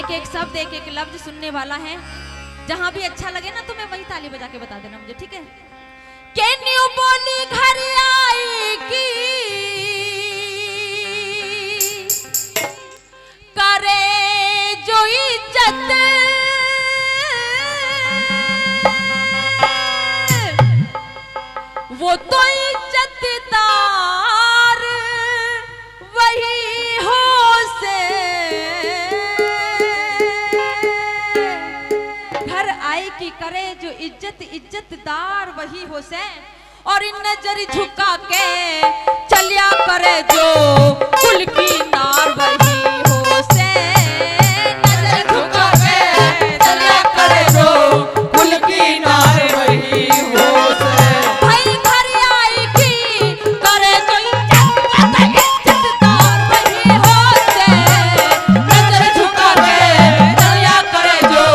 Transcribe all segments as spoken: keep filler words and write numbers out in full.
एक शब्द, एक एक लफ्ज सुनने वाला है। जहां भी अच्छा लगे ना तुम्हें, वहीं ताली बजा के बता देना मुझे, ठीक है? के न्यू बोली घर आई की करे जो इज्जत, वो तो इज्जतदार वही हो से। घर आए की करे जो इज्जत, इज्जतदार वही हो से। और नजर झुका के चलिया करे जो कुल की नार वही हो से। नजर झुका के चलिया करे जो कुल की नार वही हो से। भाई घर आई की करे जो इज्जत, इज्जतदार वही हो से। नजर झुका के चलिया करे जो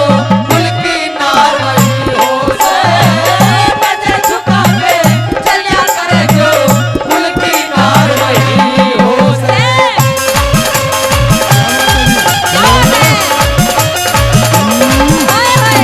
कुल की नार वही हो से। नजर झुका के चलिया करे जो कुल की नार वही हो से। हाय, हाय।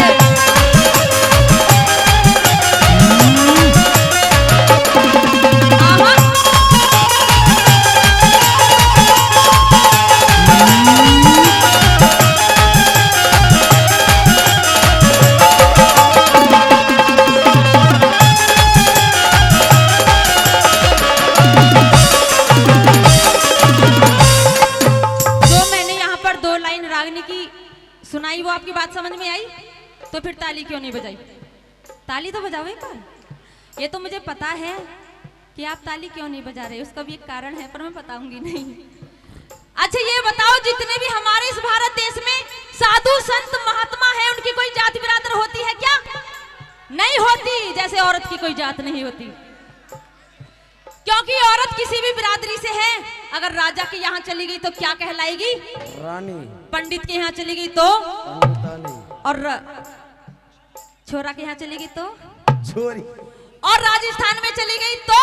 जो मैंने यहाँ पर दो लाइन रागनी की सुनाई, वो आपकी बात समझ में आई? तो फिर ताली क्यों नहीं बजाई? ताली तो बजाओ एक बार। ये तो मुझे पता है कि आप ताली क्यों नहीं बजा रहे, उसका भी एक कारण है, पर मैं बताऊंगी नहीं। अच्छा, ये बताओ, जितने भी हमारे इस भारत देश में साधु, संत, महात्मा है, उनकी कोई जात बिरादर होती है क्या? नहीं होती। जैसे औरत की कोई जात नहीं होती, क्योंकि औरत किसी भी बिरादरी से है। अगर राजा के यहाँ चली गई तो क्या कहलाएगी? रानी। पंडित के यहाँ चली गई तो? पंडितानी। और र-, छोरा के यहाँ चली गई तो? छोरी। और राजस्थान में चली गई तो?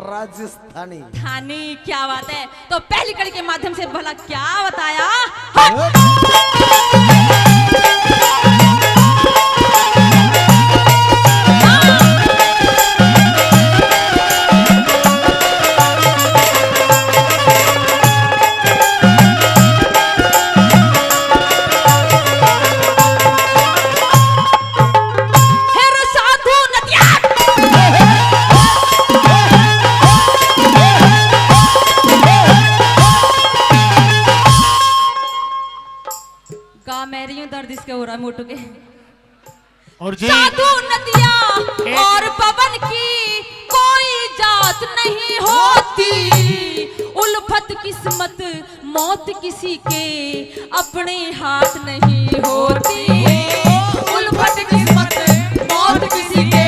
राजस्थानी। थानी, क्या बात है। तो पहली कड़ी के माध्यम से भला क्या बताया? गा मैं रही हूँ दर्द इसके हो रहा है मोटू के। और जी, साधु नदिया एक और पवन की कोई जात नहीं होती। उल्फत किस्मत मौत किसी के अपने हाथ नहीं होती। उल्फत किस्मत मौत किसी के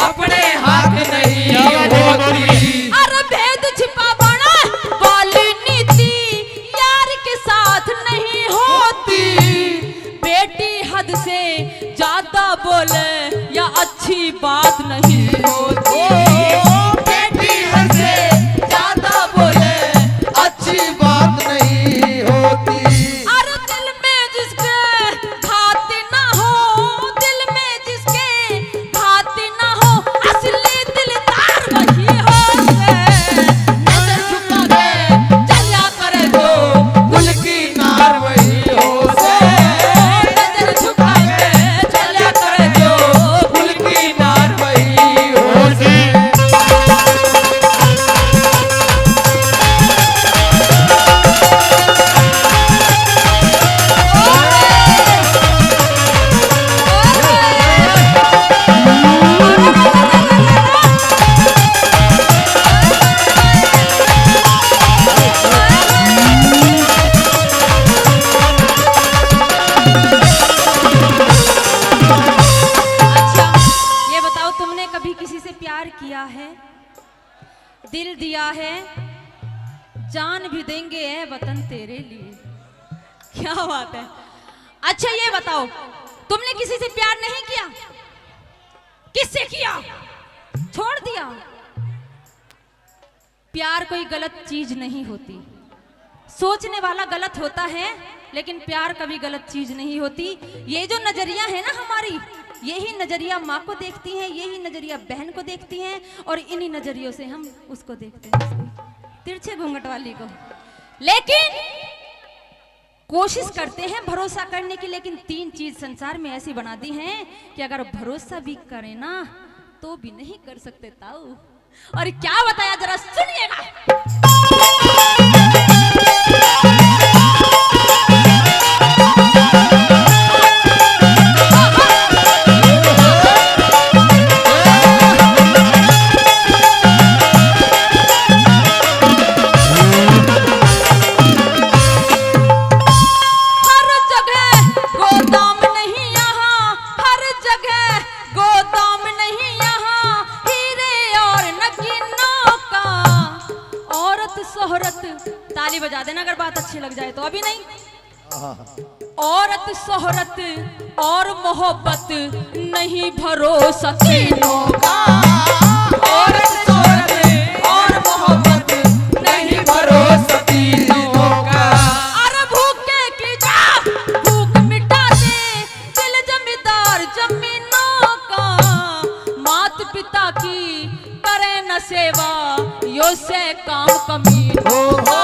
अपने हाथ नहीं होती। अरे भेद छिपावण वाली नीति यार के साथ नहीं होती। बेटी हद से ज्यादा बोले या अच्छी बात नहीं होती। बेटी हद से ज्यादा बोले अच्छी बात नहीं होती। अरे दिल में जिसके घात ना हो, दिल में जिसके घात ना हो, असली दिलदार वही हो से। नजर झुका के चलिया करे जो कुल की नार वही हो से। नजर झुका के चलिया करे जो कुल की नार वही हो से। अच्छा, ये बताओ, तुमने कभी किसी से प्यार किया है, दिल दिया है, जान भी देंगे ए वतन तेरे लिए। क्या बात है। अच्छा, ये बताओ, तुमने किसी से प्यार नहीं किया? किससे किया? छोड़ दिया। प्यार कोई गलत चीज नहीं होती। सोचने वाला गलत होता है, लेकिन प्यार कभी गलत चीज नहीं होती। ये जो नजरिया है ना हमारी, यही नजरिया माँ को देखती है, यही नजरिया बहन को देखती है, और इन्हीं नजरियों से हम उसको देखते हैं, उसको, तिरछे घूंघट वाली को। लेकिन कोशिश करते हैं भरोसा करने की, लेकिन तीन चीज संसार में ऐसी बना दी हैं कि अगर भरोसा भी करें ना, तो भी नहीं कर सकते ताऊ। और क्या बताया, जरा सुनिएगा। हर जगह गोदाम नहीं यहाँ, हर जगह गोदाम नहीं यहाँ, हीरे और नगीनों का। औरत शोहरत, ताली बजा देना अगर बात अच्छी लग जाए तो, अभी नहीं। औरत शोहरत और मोहब्बत नहीं भरोसा तीनों का। औरत शोहरत और मोहब्बत नहीं भरोसा तीनों का। अरे भूखे की जा भूख मिटा दे, दिल जमींदार जमीनों का। मात पिता की करे न सेवा, यो से काम कमीन। हो, हो,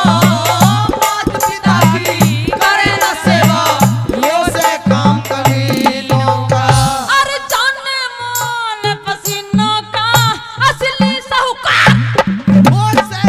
मात पिता की करे न सेवा, यो से काम कमीनों का। अरे जाने मोल पसीनों का, असली साहूकार। हो से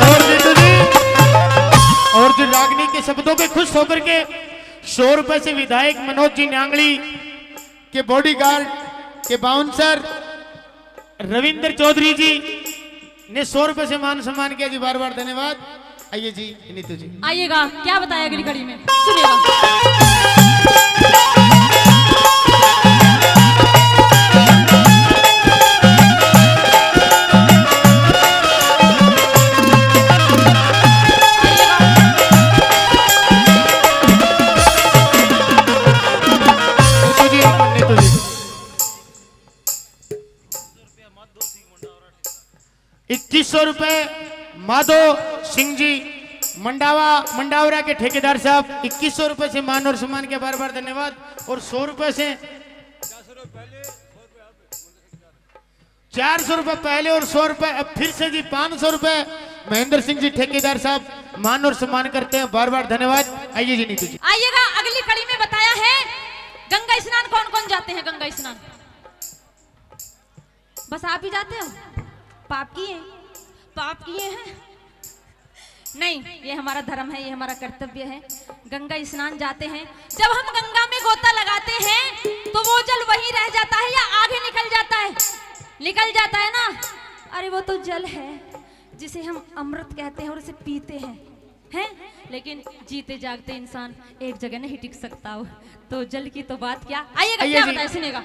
और जितनी, और जो रागनी के शब्दों पे खुश होकर के सौ रुपए से विधायक मनोज जी न्यांगली के बॉडीगार्ड के बाउंसर रविंद्र चौधरी जी ने सौ रुपए से मान सम्मान किया जी, बार बार धन्यवाद। आइए जी नीतू जी। आइएगा, क्या बताया अगली कड़ी में, सुनिएगा। इक्कीस सौ रुपए माधो सिंह जी मंडावा, मंडावरा के ठेकेदार साहब, इक्कीस सौ रुपए से मान और सम्मान के बार बार धन्यवाद। और सौ रुपए से, चार सौ रुपए पहले और सौ रुपए अब फिर से जी, पाँच सौ रुपए महेंद्र सिंह जी ठेकेदार साहब मान और सम्मान करते हैं, बार बार धन्यवाद। आइए जी नीतू जी। आइएगा, अगली कड़ी में बताया है गंगा स्नान कौन कौन जाते हैं गंगा स्नान। बस आप ही जाते हो? पाप किए हैं, पाप किए हैं। नहीं, ये हमारा धर्म है, ये हमारा कर्तव्य है। गंगा स्नान जाते हैं, जब हम गंगा में गोता लगाते हैं तो वो जल वहीं रह जाता है या आगे निकल जाता है? निकल जाता है ना। अरे वो तो जल है जिसे हम अमृत कहते हैं और उसे पीते हैं, हैं? लेकिन जीते जागते इंसान एक जगह नहीं टिक सकता हो, तो जल की तो बात क्या। आइएगा, आइए क्या जी। बताए, सुनेगा।